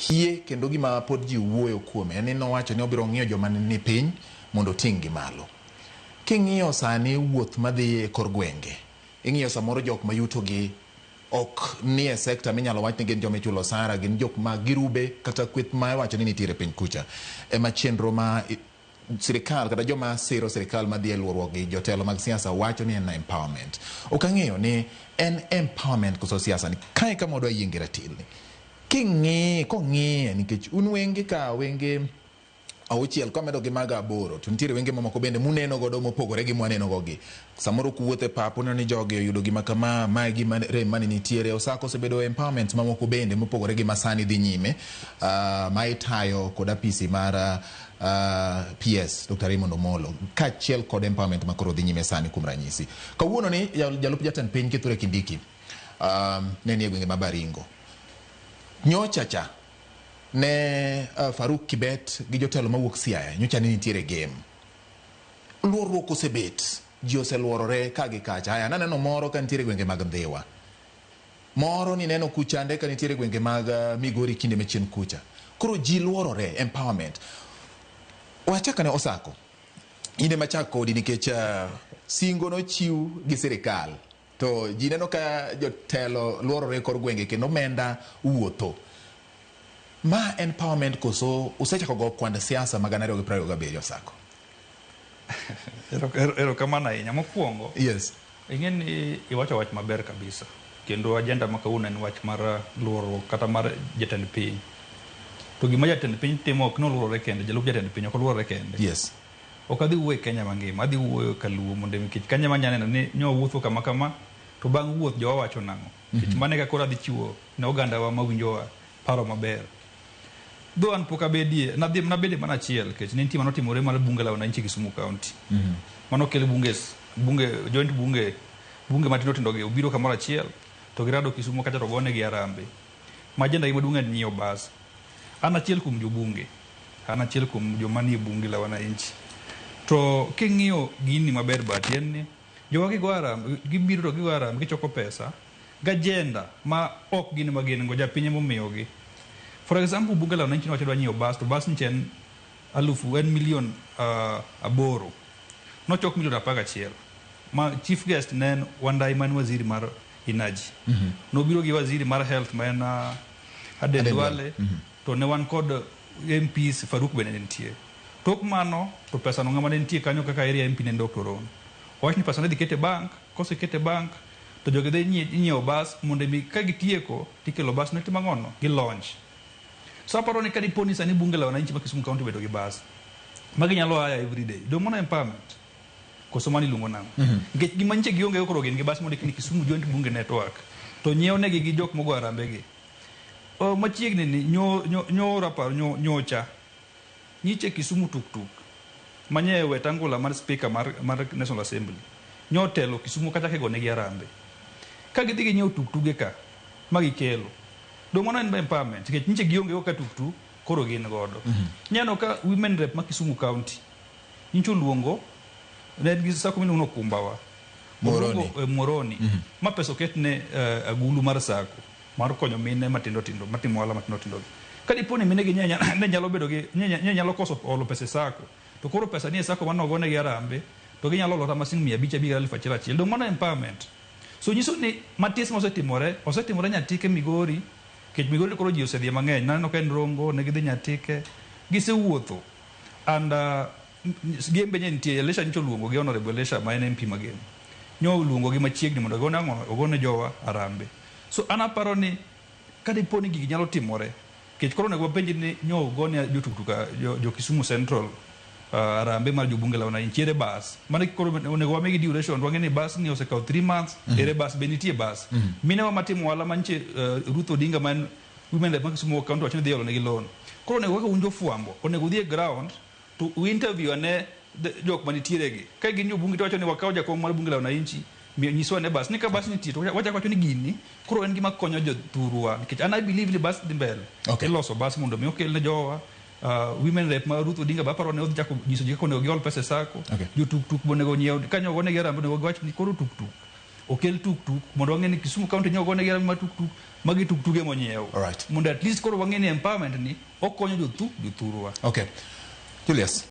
Hie kendo gima pod ji wuoyo kuome en ni nowacho ni obiro ng'iyo joma ni piny mondo oting' gi malo. King'iyo sani wuoth madhi e kor gwenge, ing'iyo samoro jok ma yutogi ok nie sekta minyalo wach ni gin joma ichulo osara, gin jok ma girube kata kweth ma iwacho ni nitiere piny kucha. Ema chenro ma sirikal kata joma siro sirikal madhi e luoruok gi jotelo mag siasa wacho ni en empowerment. Ok ang'eyo ni en empowerment koso siasa ni kae kama wadwa yienge ratil ni. King'iye, kong'iye nikech un wenge ka wenge auchiel kwamedo gi mago aboro to nitiere wenge mamoko bende muneno godo mopogore gi mwaneno go gi. Samoro kuwuotho e pap uneno ni jogi oyudo gima kama, ma e gima rem mane nitiere. Osako osebedo empowerment mamoko bende mopogore gi masani dhi nyime ma itayo kod apisi mar PS Dr. Raymond Omolo kaachiel kod empowerment ma koro dhi nyime sani kuom ranyisi. Kawuono ni jalup jatend piny Kithure Kindiki ne nie gwenge ma Baringo. Nyocha cha ne Faruk Kibet gi jotelo mawuok Siaya nyocha ne nitiere game. Luorruok osebet, ji oseluorore ka gi kacha. Aya naneno moro ka nitiere gwenge mag Ndhiwa. Moro nineno kuchande ka nitiere gwenge mag Migori kinde machien kucha. Koro ji luorore, empowerment. Wachak ane Osako. In ema chak kodi nikech singo nochiw gi sirikal. To ji neno ka jotelo luorore e kor gwenge kendo omenda wuotho. Ma empowerment koso usechako go kwand siasa mag 2027 Osako? Erokamano ahinya. Mokwongo, Yes. ing'e ni iwacho wach maber kabisa. Kendo agenda ma kawuono en wach mar luorruok kata mar jatend piny. To gima jatend piny timo ok ni oluorore kende, jalup jatend piny ok oluorore kende. Yes. Ok adhi wuoyo e Kenya mangima, adhi wuoyo kaluo mondo nikech kanyo ema anya neno ni nyo wawuotho kama kama, to bang' wuoth jowa wacho nang'o. Nikech mano e kaka koro adhi chiwo ne ogandawa mawinjowa paro maber. Though an pok abedie, nadhi nabede mana achiel nikech ne nitie manotimore mar bunge la wananchi Kisumu County. Mano okel bunges, bunge, joint bunge, bunge matindo tindo gi obiro kamoro achiel to girado Kisumu kacha to gonegi harambee. Ma agenda gi maduong' en nyiewo bas. An achiel kuom jobunge, an achiel kuom joma nie bunge la wananchi. To king'iyo gini maber but en ni jowa gigo harambee, gibiro to gigo harambee gichoko pesa gi agenda ma ok gin ema gin go, japiny ema omiyogi. For example, bunge la wananchi nowacho dwa nyiewo bas to bas nyicha en alufu en milion 8. Nochok milion 11 ma chief guest ne en Wandayi ma en waziri mar energy. Nobiro gi waziri mar health ma en Aden Duale to ne wan kod MPs Faruk bende ne nitie. Tok mano to pesa no ng'ama ne nitie kanyo kaka area MP ne en Dr. Rono. Owach ni pesa no idhi ket e bank, koseket e bank to jogi dhi nyiewo bas mondo mi ka gitieko tikelo bas no itimo ang'ono? Gi launch. So aparo ni kadipo ni sani bunge la wananchi ma Kisumu County obedo gi bas ma ginyalo hire every day. Dong' mano empowerment? Koso mano iluongo nang'o? Nikech gima nyiche gionge go koro gin gi bas mondik ni Kisumu Joint Bunge Network to nyiew negi gi jok mogo harambee gi. Machiegni ni nyoro aparo nyocha nyiche Kisumu tuk tuk manye Wetangula mar speaker mar National Assembly nyotelo Kisumu kacha kigo negi harambee. Ka gidhi ginyiewo tuk tuge ka ma gikelo. Dong' mano en empowerment nikech nyiche gionge go ka tuk tuk koro gin godo. Ineno ka women rep ma Kisumu County nyicha oluongo ne en gi sacco miluongo ni Okumbawa. Muhoroni. Muhoroni. Ma pesa oket ne agulu mar sacco mar konyo mine matindo tindo matimo ohala matindo tindo gi. Ka dipo ni mine gi ne nyalo bedo gi ne nyalo koso holo pesa e sacco to koro pesa ni e sacco mane ogonegi harambee to ginyalo holo kata ma siling 500 500 kata 1000 1,000. Dong' mano empowerment. So nyiso ni matis mosetimore, osetimore Nyatike Migori, nikech Migori koro ji osedhiye mang'eny. Naneno ka en Rongo, ne gidhi Nyatike, gisewuotho. And Gembe nye nitie, Elisha nyocha oluongo gi Honorable Elisha ma en MP ma Gem. Nyo oluongo gi machiegni mondo ogone ang'o, ogone jowa harambee. So an aparo ni ka dipo ni gigi nyalo timore, nikech koro onego wapenjri ni nyo ogone jo tuktuk jo Kisumu Central harambee mar jobunge la wananchi, ere bas? Mano koro onego wamigi duration, wang'e ni bas ni osekawo 3 months, ere bas, be nitie bas? Minewa matimo ohala mantie Ruth Odinga ma en women rep ma Kisumu County wacho ni dhi olo negi loan. Koro onego kaka un jofwambo, onego udhi e ground to u interview ane jok manitiere gi. Ka gin jobunge to wacho ni wakaw jakom mar bunge la wananchi, nyiswa ane bas. Ni ka bas nitie to wachako wacho ni gini koro en gima konyo jothurwa nikech an I believe ni bas dhi mbele. Iloso bas mondo mi okel ne jowa women rep ma Ruth Odinga be aparo ni odhi chako nyiso ji kaka onego gihol pesa e sacco. Jotuk tuk be onego onyiew kanyo ogonegi harambee onego giwach ni koro tuk tuk. Okel tuktuk mondo wang'e ni Kisumu County nyogo negi harambee mar tuktuk, magi tuktuge monyiew. Mondo at least koro wang'e ni empowerment ni okonyo jothurwa. Okay. Julius.